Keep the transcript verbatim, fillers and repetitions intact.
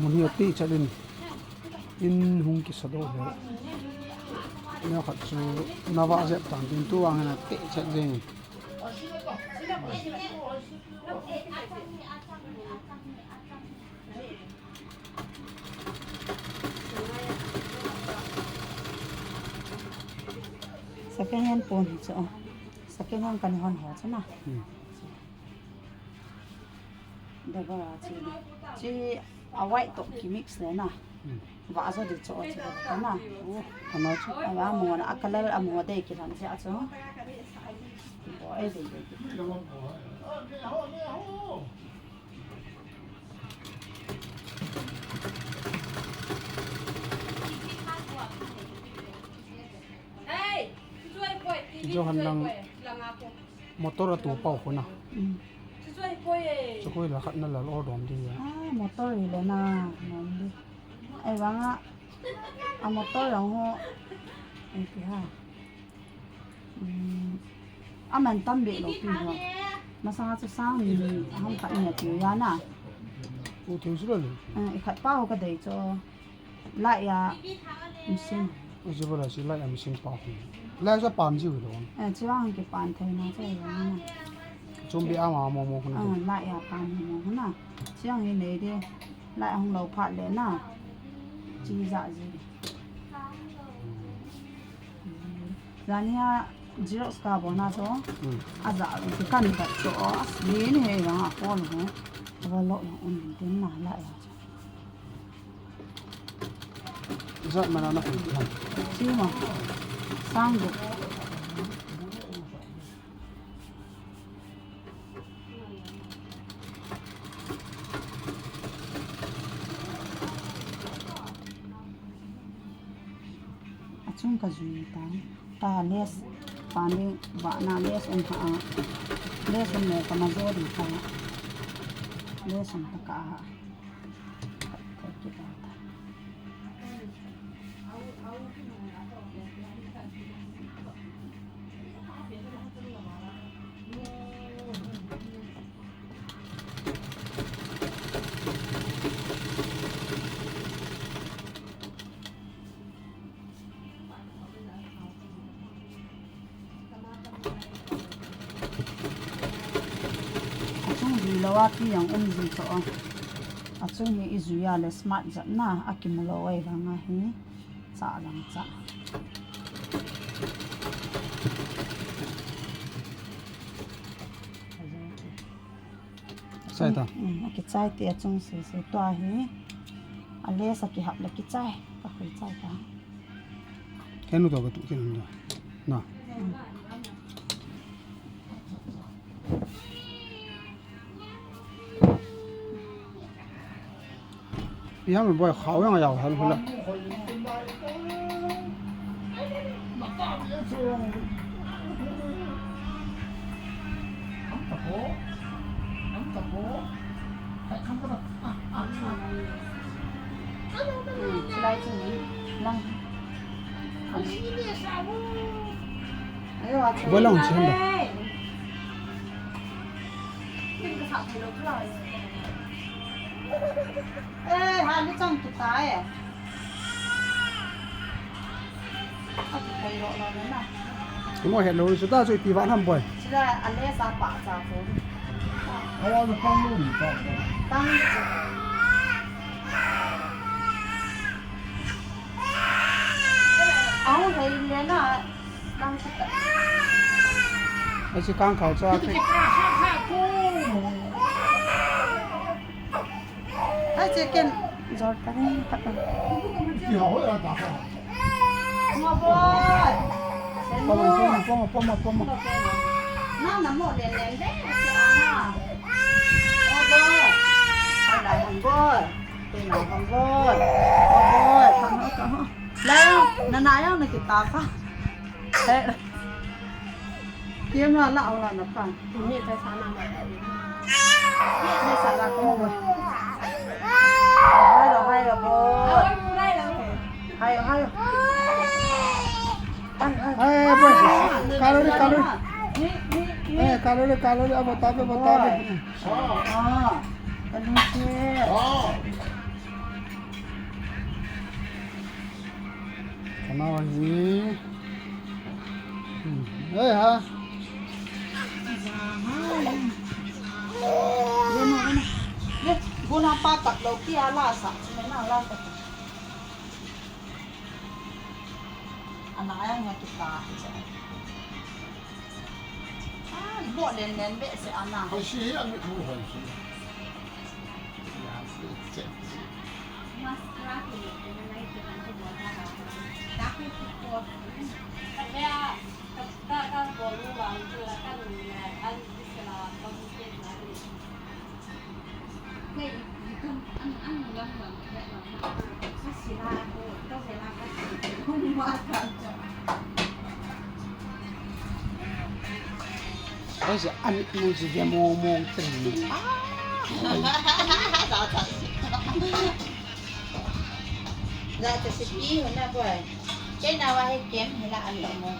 Mun hi ati chat in, in hung kisa doh le. Neo khat chu na vah jep tan tin tu vang hin ati chat jeng. Second hand pon hi chu. Second hand kan hon ho chu na. Hmm. Double a chi. Chi a white to ki mix le na. Hmm. Vah jo di chu chi le na. Oh, ano chu. A mo na a color a mo de ki lam chi a chu. Bo e de de. Johan lang motor a tu pau khuna. Mm. Chukoi la khat na lal or dom di ya. Ah, motor hi le na, nom di. Ai vang a, a motor lang ho. Ai ti ha. Hmm. Aman tam be lo pi ho. Masanga chu sang ni ham khat ni tiu ya na. U tiu chu lo ni. Eh, i khat pa ho ka dei chu. Lai ya machine. U chu bala si lai ya machine pa ho. Lai sa pan ji lo. Eh, chuang ki pan thei na chu ya na. Chum bi ama mo mo khun. Ah, lai ya pan mo mo na. Chuang ni nei de. Lai hung lo phat le na. Chi ja ji. Jani a Xerox ka bona to. Hmm. A ja ki kan ka cho. Ni ni he ya ko lo. Ko lo lo un tin na la ya. Jat mana na kun kan. Chi ma. Sang go. Achung ka jui ta. Ta lace pan ding vah na lace um ha. Lace um le ka ma jo ding ta. Lace um ta ka ha. Achung jui lou a ki jong um ji toh a. Achung hi i jui a le smart jat na a kimu lou a i vang a hi. Cha lang cha. Chai ta. Um, a kichai te achung sese tua hi. A lace a kihap le kichai. Ka khui chai ta. Kenu to ka tu kin da. Na. Um. Pi ham boi khao yang yau hal hula. Bolang senda. Eh, ha, ni chang tu ta e. A tu kai ro lo na. Mo he lo su ta chu ti van ham boi. Sila ale sa pa sa ko. Awa no pang lo ni pa. Pang. Au hei le na. Ai, si kang khao cha. Ai, si ken jor ta ni khat. Mo boy. Poma, poma, poma, poma, poma. Na, na mo le le de. Mo boy. Ai, la mo boy. Te na mo boy. Mo boy. Khang ho, khang ho. Lang, na na yang na kita ka. Eh. Kiam la la la na pa. Ni ta sa na ma. Ni sa la ko. Hai lo, hai lo, bo. Hai, hai. Hai, hai. Hai, bo. Kalori, kalori. Eh, kalori, kalori, abo tabe, abo tabe. Ah. Kanao hi. Hmm. Ei ha. Guna pa tak lo ki ala sa. Sumena la tak. Ana ayang nga kita. Ah, ibo len len be se ana. Hoi si hi ami mu hoi si. Oi, ani mu si ve mo mo trin. Za ta si pi hona boy. Chei na wa he kem hela ani mu.